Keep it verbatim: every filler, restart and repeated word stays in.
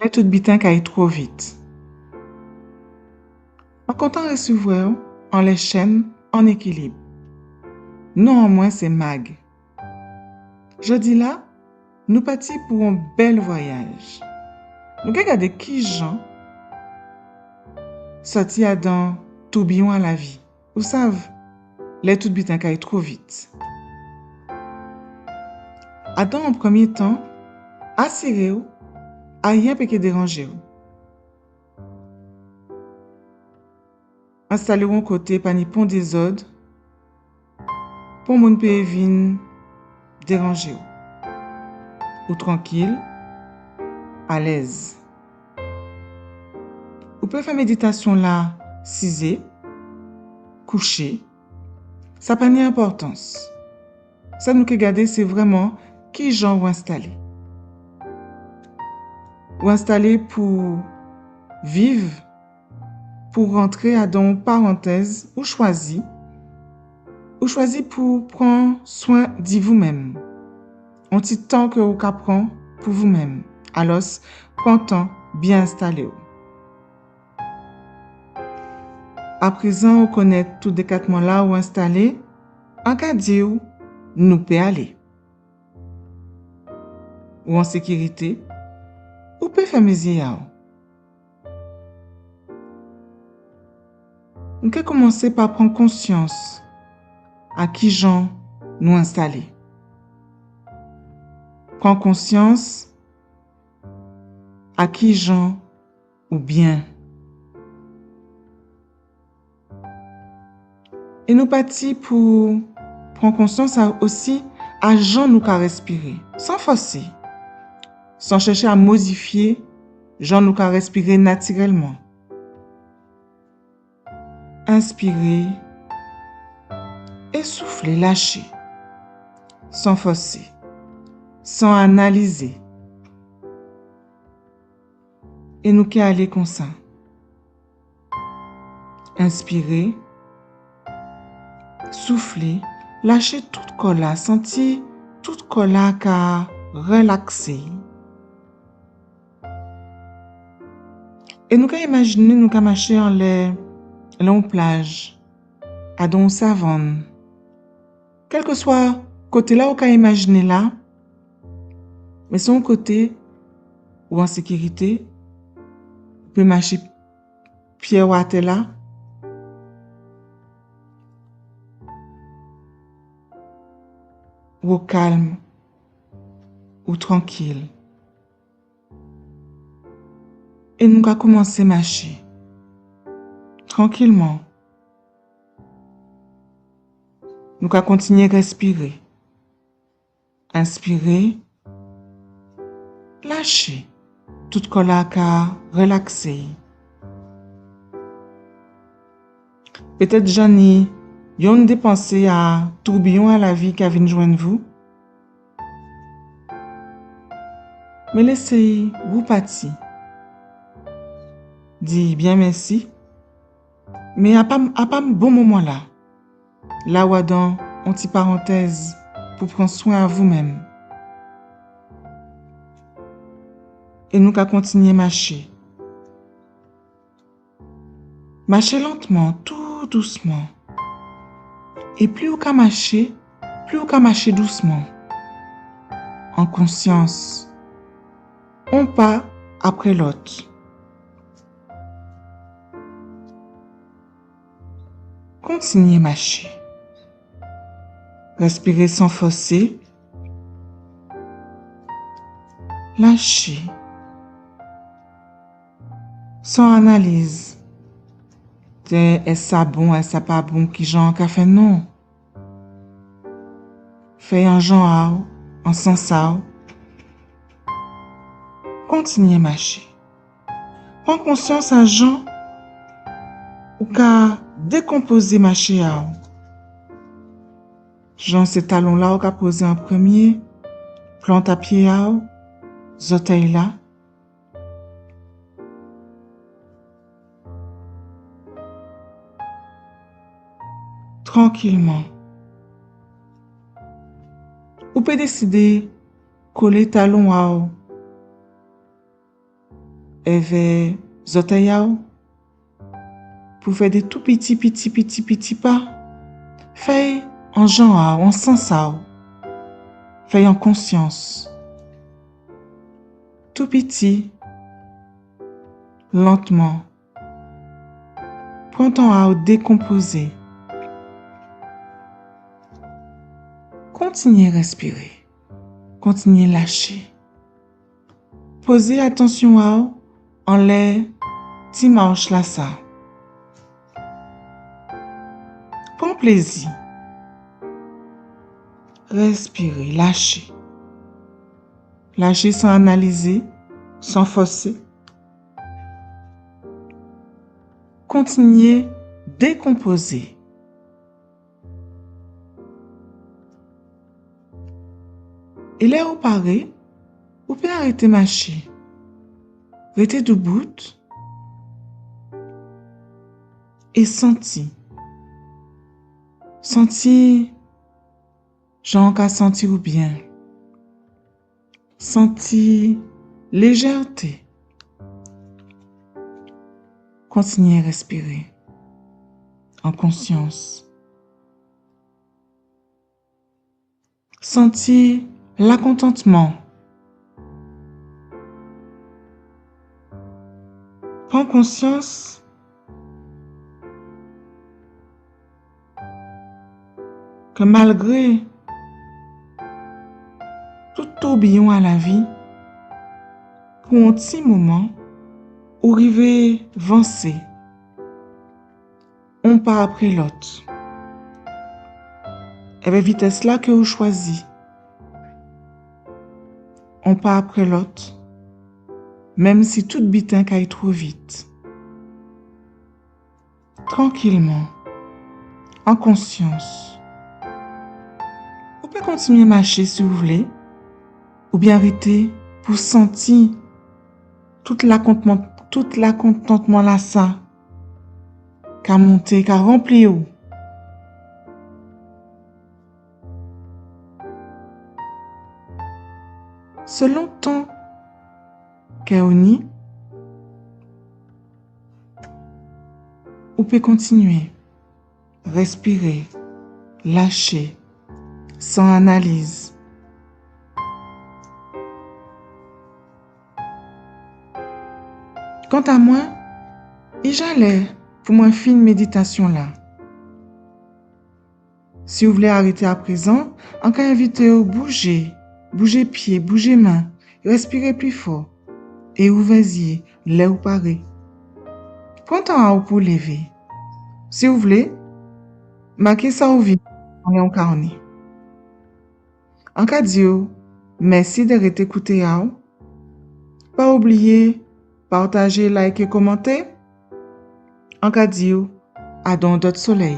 Lè tout biten kay two vit. Mwen kontan rèsivwè'w anlè chèn An Ékilib. Non an mwen sé Mag. Jòdi-la, nou pati pou on bèl vwayaj. Nou ké gadé kijan sòti adan toubiyon a lavi. Ou sav, lè tout biten kay two vit. Adan on prèmyé tan, asiré'w ayen pé ké déranjé'w. Enstalé-w on koté pa ni pon dézòd, pon moun pé vin déranjé-w. Ou trankil, alèz. Ou pé fè méditasyon-la sizé, kouché, sa pa ni enpòtans. Sa nou ké gadé sé vrèman kijan ou enstalé. Ou enstalé pou viv, pou rantré adan on parantèz ou chwazi, ou chwazi pou pran swen di vou menm. On ti tan ke ou ka pran pou vou menm. Alòs, pran tan byen enstalé-w. Aprézan ou konnèt tout dékatman-la ou enstalé, an ka di-w nou pé alé. Ou an sékirité, ou pé fèmé zyé a-w. Nou ké koumansé pa pran konsyans a kijan nou enstalé. Pran konsyans a kijan ou byen. É nou pati pou pran konsyans a, osi a jan nou ka rèspiré, san fòsé, san chèché a modifyé jan nou ka rèspiré natirèlman. Enspiré é souflé, laché, san fòsé, san analizé. É nou ké alé konsa. Enspiré, souflé, laché tout kò-la, santi tout kò-la ka rèlaksé. É nou ka imajiné nou ka maché anlè, anlè on plaj, adan on savann. Kèlkèswa koté-la ou ka imajiné la, mé sé on koté ou an sékirité, ou pé maché pyé-w atè-la, ou o kalm, ou trankil. É nou ka koumansé maché. Trankilman. Nou ka kontinyé rèspiré. Enspiré. Laché. Tout kò-la ka rèlaksé. Pétèt ja ni yonn dé pansé a toubiyon a lavi ka vin jwenn vou. Mé lésé-y woupati. Di byen mèsi. Mé a pa, a pa bon moman-la. La ou adan on ti parantèz pou pran swen a vou menm. É nou ka kontinyé maché. Maché lantman, tou dousman. É pli ou ka maché, pli ou ka maché dousman. An konsyans. On pa apré lòt. Kontinyé maché. Rèspiré san fòsé. Laché. San analiz. Té, ès sa bon, ès sa pa bon, kijan an ka fè, non. Fè-y an jan a-w, an sans a-w. Kontinyé maché. Pran konsyans a jan ou ka dékonpozé maché a-w. Jan sé talon-la ou ka pozé an prèmyé, plant a pyé a-w, zòtèy-la. Trankilman. Ou pé désidé kolé talon a-w. èvè zòtèy a'w, pou fè dé tou piti, piti, piti, piti pa. Fè'y an jan a'w, an sans a'w. Fè'y an konsyans. Tou piti, lantman. Pran tan a'w dékonpozé. Kontinyé rèspiré. Kontinyé laché. Pozé atansyon a'w anlè ti mach-lasa. Pran plézi. Rèspiré, laché. Laché san analizé, san fòsé. Kontinyé dékonpozé. É lè ou paré, ou pé arété maché. Rété doubout é santi. Santi jan ou ka santi ou byen. Santi léjèté. Kontinyé rèspiré an konsyans. Santi lakontantman. Pran konsyans ke malgré tout toubiyon a lavi, pou on ti moman, ou rivé vansé on pa apré lòt. Èvè vitès-la ke ou chwazi, on pa apré lòt, menm si tout biten kay two vit. Trankilman, an konsyans. Ou pé kontinyé maché si ou vlé, oubyen rété pou santi tout lakontman-, tout lakontantman-lasa ka monté, ka ranpli'w. Selon tan kè ou ni, ou pé kontinyé rèspiré, laché, san analiz. Kanta mwen, i ja lè pou mwen fin méditasyon-la. Si ou vlé arété aprézan, an ka envité'w boujé, boujé pyé, boujé men, rèspiré pli fò é ouvè zyé lè ou paré. Pran tan a'w pou lévé. Si ou vlé, maké sa ou viv anlè on kanè. An ka di'w mèsi dè rété kouté a'w. Pa oubliyé pataje, like é komanté. An ka di'w a on dòt solèy.